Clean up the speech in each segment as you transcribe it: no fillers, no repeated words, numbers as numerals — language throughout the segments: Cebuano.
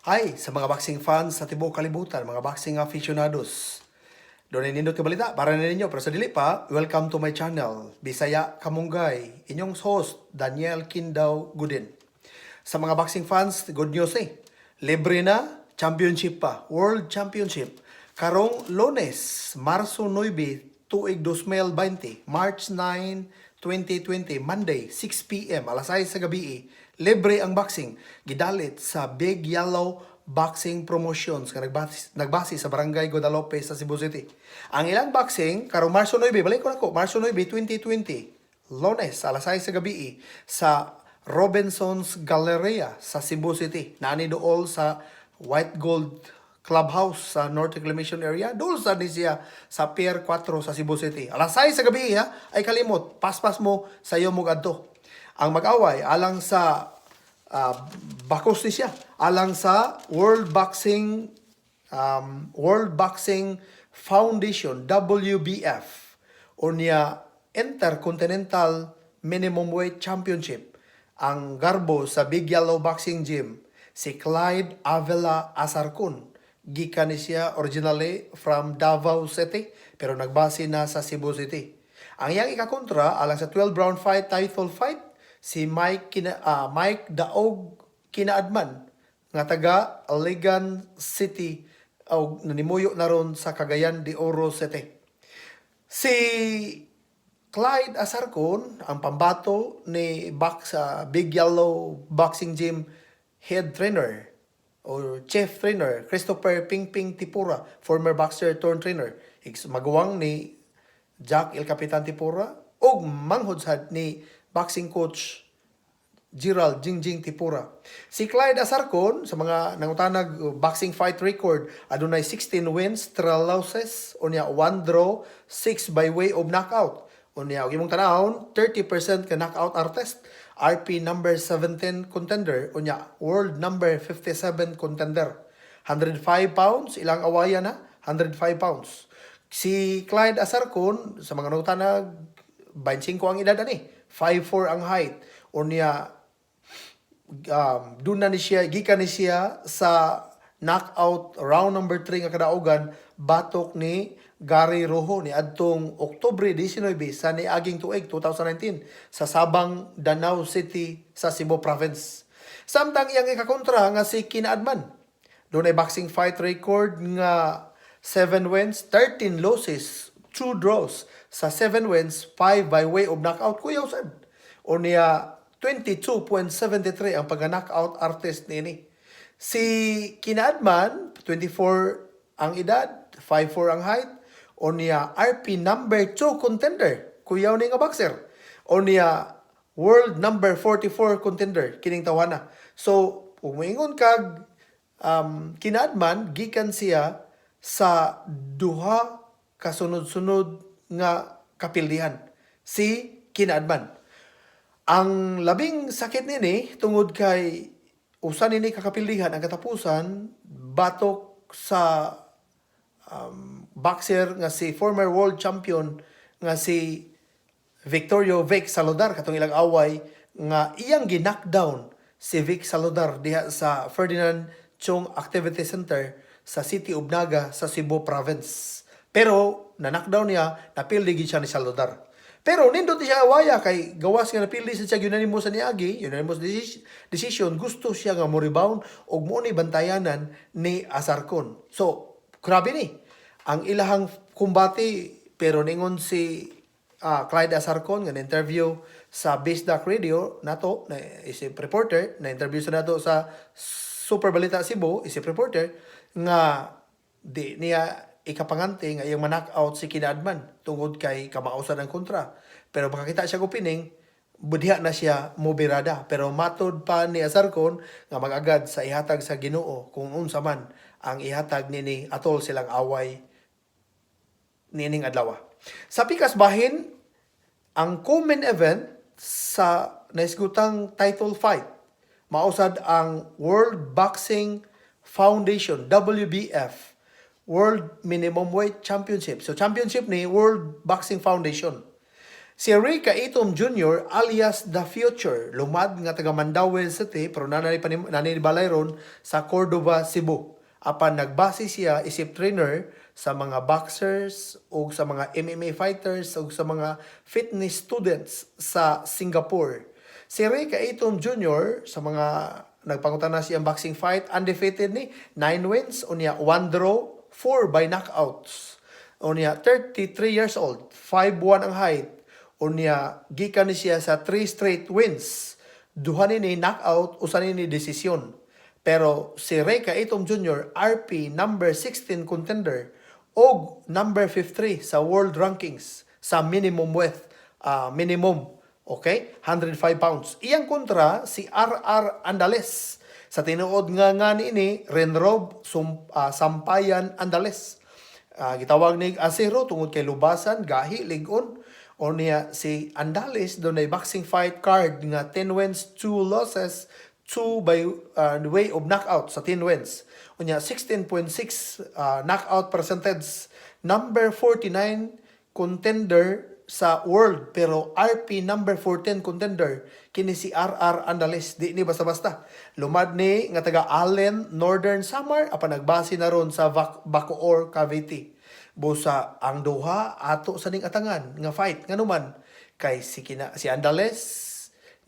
Hi sa mga boxing fans sa tibuok kalibutan, mga boxing aficionados. Dunay nindot nga balita para ninyo, pero sa dili pa, welcome to my channel, Bisaya Kamunggay. Inyong host, Daniel Kindaw Gudin. Sa mga boxing fans, good news eh. Libre na, championship pa, World Championship. Karong Lunes, Marso 9, tuig 2020, March 9, 2020, Monday, 6 p.m., alas 6 sa gabi, libre ang boxing. Gidalit sa Big Yellow Boxing Promotions nga nagbase sa Barangay Guadalupe sa Cebu City. Ang ilang boxing, karong Marso 9, balik ko nako, Marso 9, 2020, Lunes, alas 6 sa gabi, sa Robinson's Galleria sa Cebu City. Naani dool sa White Gold Clubhouse sa North Reclamation Area. Dool sa ni siya sa Pier 4 sa Cebu City. Alas 6 sa gabi ha, ay kalimot. Paspas mo sa iyo mo adto. Ang mag-away alang sa bakos ni siya, alang sa World Boxing Foundation, WBF, unya Intercontinental Minimum Weight Championship. Ang garbo sa Big Yellow Boxing Gym, si Clyde Avila Asarcon. Gikan ni siya originally from Davao City pero nagbase na sa Cebu City. Ang iyang ikakontra alang sa 12 round fight title fight, si Mike Daog Kinaadman nga taga Iligan City o nanimuyo na ron sa Cagayan de Oro City. Si Clyde Asarcon, ang pambato ni box sa Big Yellow Boxing Gym head trainer or chief trainer Christopher Pingping Tipura, former boxer turned trainer, ex maguwang ni Jack El Capitan Tipura ug manghod sad ni boxing coach Gerald Jingjing Tipura. Si Clyde Asarcon, sa mga nangutanag boxing fight record, adunay 16 wins, 3 losses, unya 1 draw, 6 by way of knockout. Unya og imong tanawon, 30% ka knockout artist, RP number 17 contender, unya world number 57 contender. 105 pounds, ilang awayan na? 105 pounds. Si Clyde Asarcon, sa mga nangutanag, 25 ang edad ani, 5'4 ang height. Unya doon na ni siya, gikan ni siya sa knockout round number 3 nga kadaugan batok ni Gary Rojo ni adtong Oktubre 19 sa niaging tuig 2019 sa Sabang, Danao City sa Cebu Province. Samtang iyang ikakontra nga si Kinaadman, dunay boxing fight record nga 7 wins, 13 losses, 2 draws. Sa 7 wins, 5 by way of knockout. Kuyaw sad. Unya 22.73 ang pagka-knockout artist nini. Si Kinaadman, 24 ang edad, 5'4 ang height, unya RP number 2 contender, kuyaw ni nga boxer. Unya world number 44 contender kining tawana. So, kung moingon kag Kinaadman, gikan siya sa duha kasunod-sunod nga kapildihan. Si Kinaadman. Ang labing sakit nini tungod kay usa nini kakapildihan ang katapusan batok sa boxer nga si former world champion nga si Victorio Vic Saludar, katong ilang away nga iyang gi-knockdown si Vic Saludar diha sa Ferdinand Chong Activity Center sa City of Naga sa Cebu Province. Pero na-knockdown niya, napildi gid siya ni Saludar. Pero nindot siya awaya kay gawas nga napildi sa siya unanimous sa niagi, unanimous decision, gusto siya nga mo rebound og mo ni bantayanan ni Asarcon. So, grabe ni ang ilahang kumbate, pero ningon si Clyde Asarcon nga na-interview sa Bisdak Radio nato na isip reporter, na interview sa nato sa Super Balita Cebu isip reporter, nga di niya ikapangante nga iyang ma-knockout si Kinaadman tungod kay kamausan ang kontra, pero makakita siya opening, budhiha na siya mobirada. Pero matod pa ni Asarcon nga mag-agad sa ihatag sa Ginoo kung unsa man ang ihatag nini atol silang away niining adlaw. Sa pikas bahin, ang co-main event sa naisgutang title fight, mausad ang World Boxing Foundation, WBF, World Minimum Weight Championship. So championship ni World Boxing Foundation. Si Ray Caitom Jr. alias The Future, lumad nga taga Mandaue City pero nanay balay ron sa Cordova, Cebu. Apan nagbase siya isip trainer sa mga boxers o sa mga MMA fighters o sa mga fitness students sa Singapore. Si Ray Caitom Jr., sa mga nagpangutana siyang boxing fight, undefeated ni, 9 wins, unya 1 draw, 4 by knockouts. Unya 33 years old, 5'1 ang height. Unya gikan ni siya sa 3 straight wins. Duha ni knockout, usa ni desisyon. Pero si Ray Caitom Jr., RP number 16 contender og number 53 sa world rankings sa minimum weight, minimum, okay? 105 pounds. Iyang kontra si RR Andales. Sa tinuod nga nga niini Renrob Sampayan Andales. Gitawag ni Asero tungod kay lubasan, gahi, ligon. O niya si Andales dunay boxing fight card nga 10 wins, 2 losses, 2 by way of knockout sa 10 wins. Unya 16.6 knockout percentage. Number 49 contender sa world pero RP number 14 contender kini si RR Andales, di ni basta-basta. Lumad ni nga taga Allen, Northern Samar apan nagbase na ron sa Bacoor, Cavite. Busa ang duha ato sa ning atangan nga fight, nganuman kay si Andales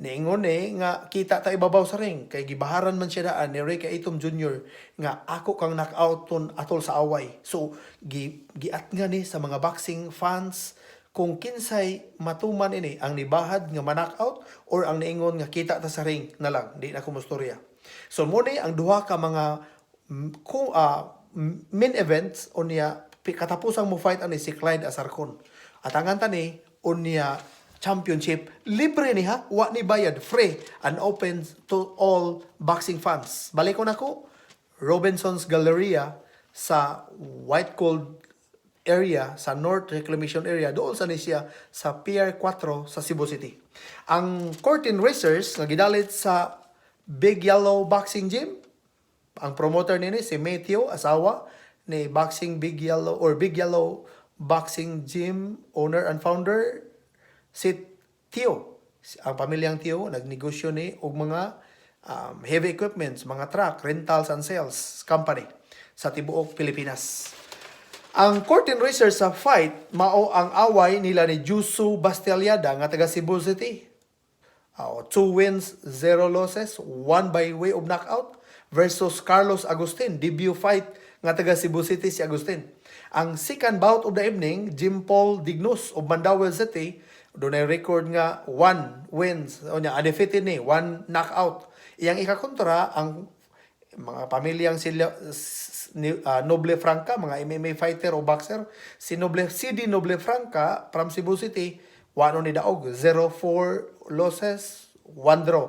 niingon ni nga kita ta ibabaw sa ring kay gibaharan man siya daan ni Ray Caitom Jr. nga ako kang knockout ton atol sa away. So giat nga ni sa mga boxing fans kung kinsay matuman ini, ang nibahad nga ma-knockout or ang niingon nga kita ta sa ring na lang, di na ko mostorya. So mo ni ang duha ka mga kung main events. Unya katapusang mo fight ani si Clyde Asarcon. Atangan ta ni unya championship, libre ni ha, wa ni bayad, free and open to all boxing fans. Balik ko nako Robinson's Galleria sa White Gold area sa North Reclamation Area, doon sa ni siya sa Pier 4 sa Cebu City. Ang curtain raisers nga gidalit sa Big Yellow Boxing Gym, ang promoter nini si Matthew, asawa ni Boxing Big Yellow or Big Yellow Boxing Gym owner and founder si Tio. Ang pamilyang Tio nagnegosyo ni og mga heavy equipments, mga truck, rentals and sales company sa tibuok Pilipinas. Ang curtain raiser sa fight mao ang away nila ni Jusu Bastialiada nga taga Cebu City. Two wins, zero losses, one by way of knockout versus Carlos Agustin, debut fight nga taga Cebu City si Agustin. Ang second bout of the evening, Jim Paul Dignus of Mandaue City, dunay record nga one wins, o niya, undefeated ni, one knockout. Iyang ikakontra ang mga pamilyang sila ni Noble Franca, mga MMA fighter o boxer, si Noble CD Noble Franca from Cebu City, wano ni daog, 0-4 losses, 1 draw.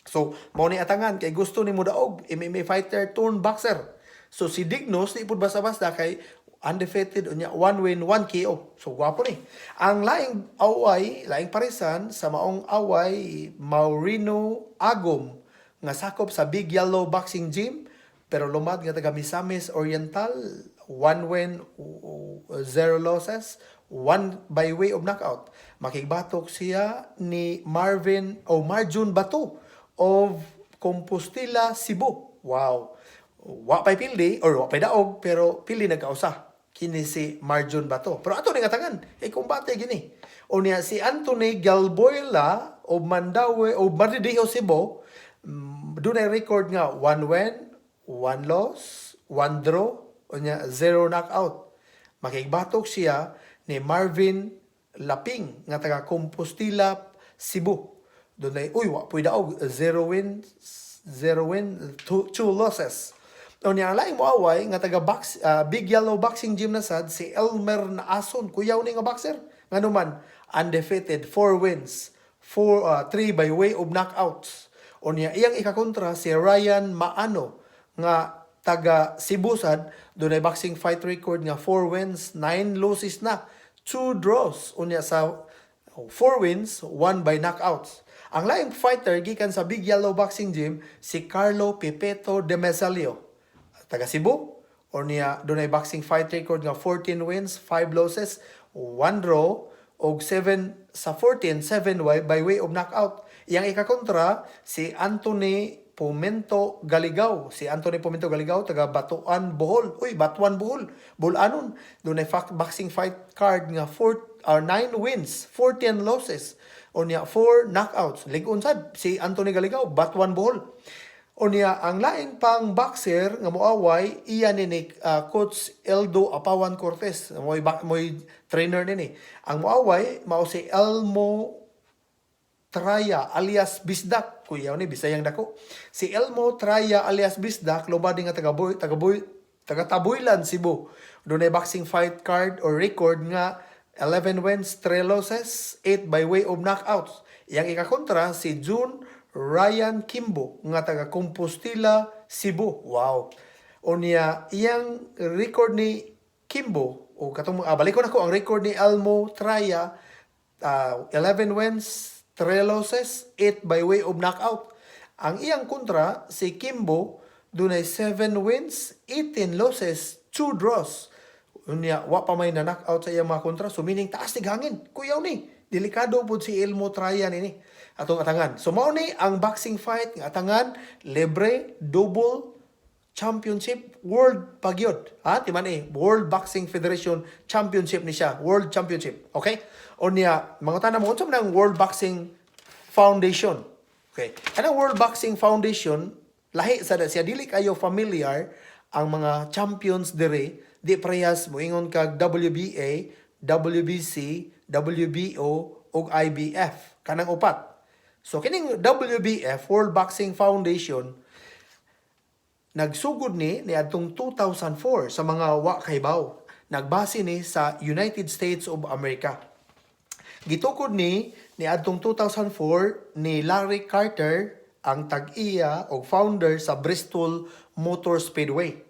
So, mao ni atangan kay gusto ni mo daog, MMA fighter turn boxer. So si Dignos di pud basta-basta kay undefeated unya one win, one KO. So gwapo ni. Ang laing away, laing parisan sa maong away, Maurino Agom nga sakop sa Big Yellow Boxing Gym pero lumad nga taga Misamis Oriental, one win, zero losses, one by way of knockout. Makigbatok siya ni Marvin o Marjun Bato of Compostela, Cebu. Wow. Wa pay pildi or wa pay daog pero pili nagkausa kini si Marjun Bato. Pero ato ni atangan, eh kumbate gini. O niya si Anthony Galboyla of Mandaue o Maridiho, Cebu, dunay record nga one win, one loss, one draw, unya zero knockout. Makigbatok siya ni Marvin Laping nga taga Compostela, Cebu. Dunay, uy, wa puy daog, zero win, zero win, two losses. O niya ang laing moaway nga taga Big Yellow Boxing Gym na sad si Elmer Naason, kuyaw ni nga boxer. Nganuman undefeated, four wins, four three by way of knockouts. O niya iyang ikakontra si Ryan Maano nga taga Cebu sad, dunay boxing fight record nga 4 wins, 9 losses na, 2 draws. Unya sa 4 wins, 1 by knockouts. Ang laing fighter gikan sa Big Yellow Boxing Gym si Carlo Pepeto de Mesalio taga Cebu or niya dunay boxing fight record nga 14 wins, 5 losses, 1 draw og 7 sa 14-7 by way of knockout. Iyang ikakontra si Anthony Pumento Galigao. Si Anthony Pumento Galigao, taga Batuan, Bohol. Uy, Batuan, Bohol. Bulanon. Dunay boxing fight card nga 4 or 9 wins, 14 losses. Unya 4 knockouts. Lig-on sad si Anthony Galigao, Batuan, Bohol. Unya ang lain pang boxer nga moaway iya ni Coach Eldo Apawan Cortez, mo'y trainer nini. Ang moaway mao si Elmo Traya alias Bisdak, kuya ni Bisayang dako. Si Elmo Traya alias Bisdak, lubadi nga taga Tabuilan, Cebu. Dunay boxing fight card or record nga 11 wins, 3 losses, 8 by way of knockouts. Iyang ikakontra si June Ryan Kimbo nga taga Compostela, Cebu. Wow. Unya iyang record ni Kimbo o katong balik ko nako ang record ni Elmo Traya, 11 wins, 3 losses, 8 by way of knockout. Ang iyang kontra, si Kimbo, dunay 7 wins, 18 losses, 2 draws. Unya, wa pa may na knockout sa iyang mga kontra. So meaning taas tig hangin. Kuyaw ni. Delikado pud si Elmo Traya nini. Atong atangan. So mao ni ang boxing fight nga atangan, libre, double championship, world pagyod. Ha, timan eh, World Boxing Federation Championship ni siya, World Championship. Okay? Unya, mangutana mo unsa man ang World Boxing Foundation? Okay. Kanang World Boxing Foundation, lahi sa siya, dili kayo familiar ang mga champions dire, di parehas moingon kag WBA, WBC, WBO ug IBF, kanang upat. So kining WBF, World Boxing Foundation, nagsugod ni niadtong 2004 sa mga wa kahibaw. Nagbase ni sa United States of America. Gitukod ni niadtong 2004 ni Larry Carter, ang tag-iya og founder sa Bristol Motor Speedway.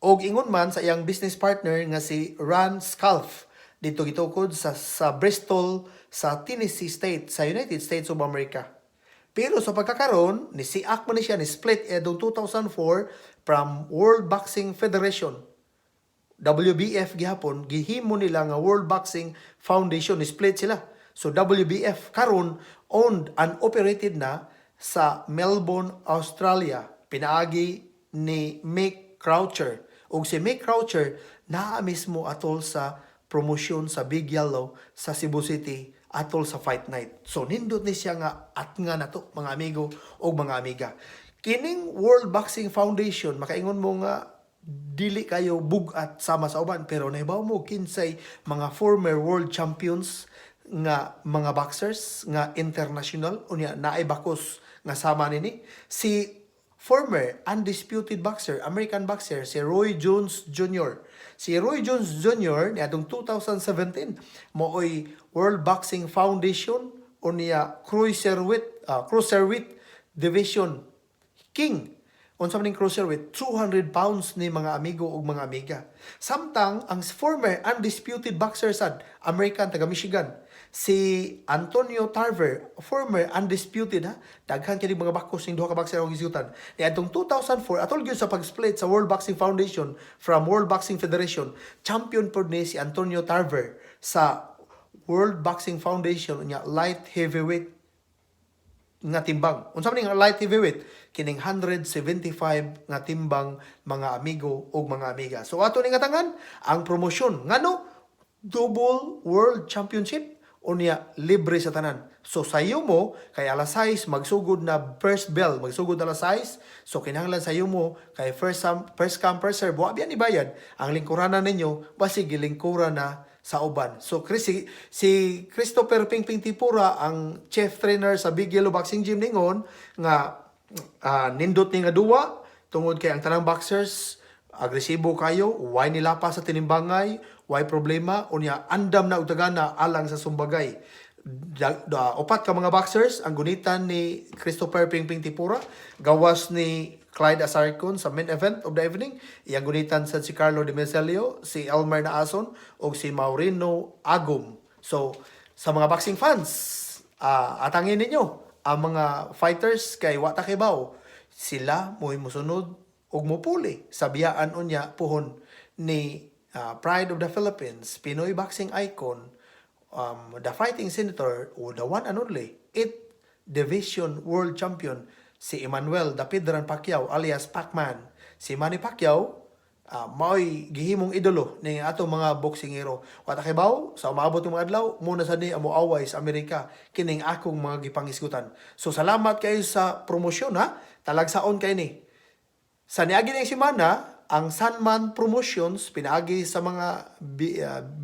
Og ingon man sa iyang business partner nga si Ron Scalf, dito gitukod sa Bristol sa Tennessee State sa United States of America. Pero sa pagkakaron, ni siak man ni siya, ni split adtong 2004 from World Boxing Federation. WBF gihapon, gihimo nila nga World Boxing Foundation, ni split sila. So WBF karon owned and operated na sa Melbourne, Australia, pinaagi ni Mick Croucher. Ug si Mick Croucher naa mismo atol sa promosyon sa Big Yellow sa Cebu City atol sa Fight Night. So nindot ni siya nga at nga nato, mga amigo o mga amiga. Kining World Boxing Foundation, makaingon mo nga dili kayo bugat sama sa uban, pero nahibaw mo kinsay mga former world champions nga mga boxers nga international unya naay bakos nga sama nini? Si former undisputed boxer, American boxer, si Roy Jones Jr. Si Roy Jones Jr. niadtong 2017 mooy World Boxing Foundation unya cruiserweight division king. Unsa man ning cruiserweight? 200 pounds ni, mga amigo ug mga amiga. Samtang ang former undisputed boxer sad, American, taga Michigan, si Antonio Tarver, former undisputed ha, daghan kini mga bakos ning duha ka boxer ang gisutan. Niadtong 2004, atol gyud sa pag-split sa World Boxing Foundation from World Boxing Federation, champion pod ni si Antonio Tarver sa World Boxing Foundation unya light heavyweight nga timbang. Unsa man ning light heavyweight? Kining 175 nga timbang, mga amigo ug mga amiga. So ato ning atangan ang promosyon ngano double world championship unya libre sa tanan. So sayo mo kay alas 6 magsugod na first bell, magsugod alas 6. So kinahanglan sayo mo kay first come, first serve. Wa biya ni bayad. Ang lingkuranan ninyo basig gilingkuran na sa uban. So Chris, si Christopher Pingping Tipura, ang chief trainer sa Big Yellow Boxing Gym, ningon nga nindot ni nga duwa tungod kay ang tanang boxers agresibo kayo, way nila pa sa tinimbangay, way problema, unya andam na og tagana alang sa sumbagay. Upat ka mga boxers ang gunitan ni Christopher Pingping Tipura, gawas ni Clyde Asarcon sa main event of the evening. Iyang gunitan sa si Carlo De Meselio, si Elmer Naason ug si Maurino Agum. So sa mga boxing fans, atangin ninyo ang mga fighters kay wa ta kibaw. Sila mo'y musunod ug mupuli sa biyaan unya puhon ni Pride of the Philippines, Pinoy boxing icon, the fighting senator o the one and only 8 division world champion, si Emmanuel Dapidran Pacquiao alias Pacman. Si Manny Pacquiao mao'y gihimong idolo ning atong mga boksingero. Wa ta kibaw sa umaabot ng mga adlaw mo na sad ni amo away sa Amerika kining akong mga gipangisgutan. So salamat kayo sa promosyon ha. Talagsaon kay ni. Sa niagi ning semana, ang Sanman Promotions pinaagi sa mga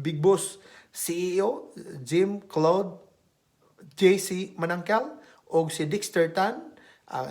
big boss CEO Jim Claude JC Manangkel o si Dexter Tan.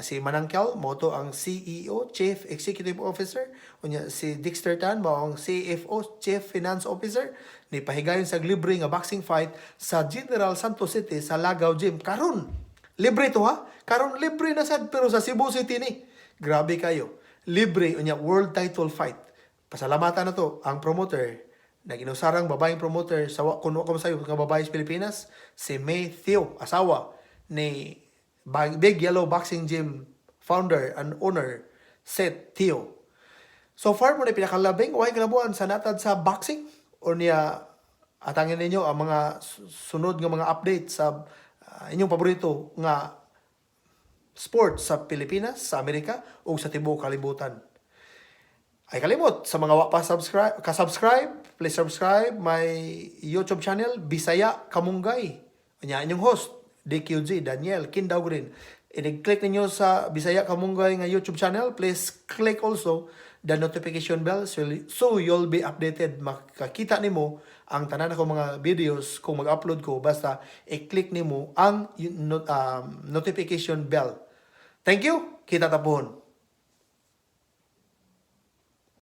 Si Manangkel mao to ang CEO, Chief Executive Officer, unya si Dexter Tan mao ang CFO, Chief Finance Officer, ni pahigayon sa libre nga boxing fight sa General Santos City sa Lagaw Gym karon. Libre to ha, karon libre na sad, pero sa Cebu City ni. Grabe kayo, libre unya world title fight. Pasalamatan na to ang promoter na ginusarang babaeng promoter sa wa kuno ko sayo nga babae sa Pilipinas, si May Theo, asawa ni Big Yellow Boxing Gym founder and owner Seth Theo. So far mo na pinakalabing way kalabuan sa natad sa boxing or niya. Atangin ninyo ang mga sunod nga mga update sa inyong paborito nga sport sa Pilipinas, sa Amerika ug sa tibuok kalibutan. Ay kalimot sa mga wa pa subscribe, ka-subscribe, please subscribe my YouTube channel, Bisaya Kamunggay. Unya inyong host DQG Daniel Kindaw Green. I-click ninyo sa Bisaya Kamunggay nga YouTube channel, please click also the notification bell so you'll be updated. Makakita nimo ang tanan ako mga videos kung mag-upload ko basta i-click nimo ang notification bell. Thank you. Kita ta pohon.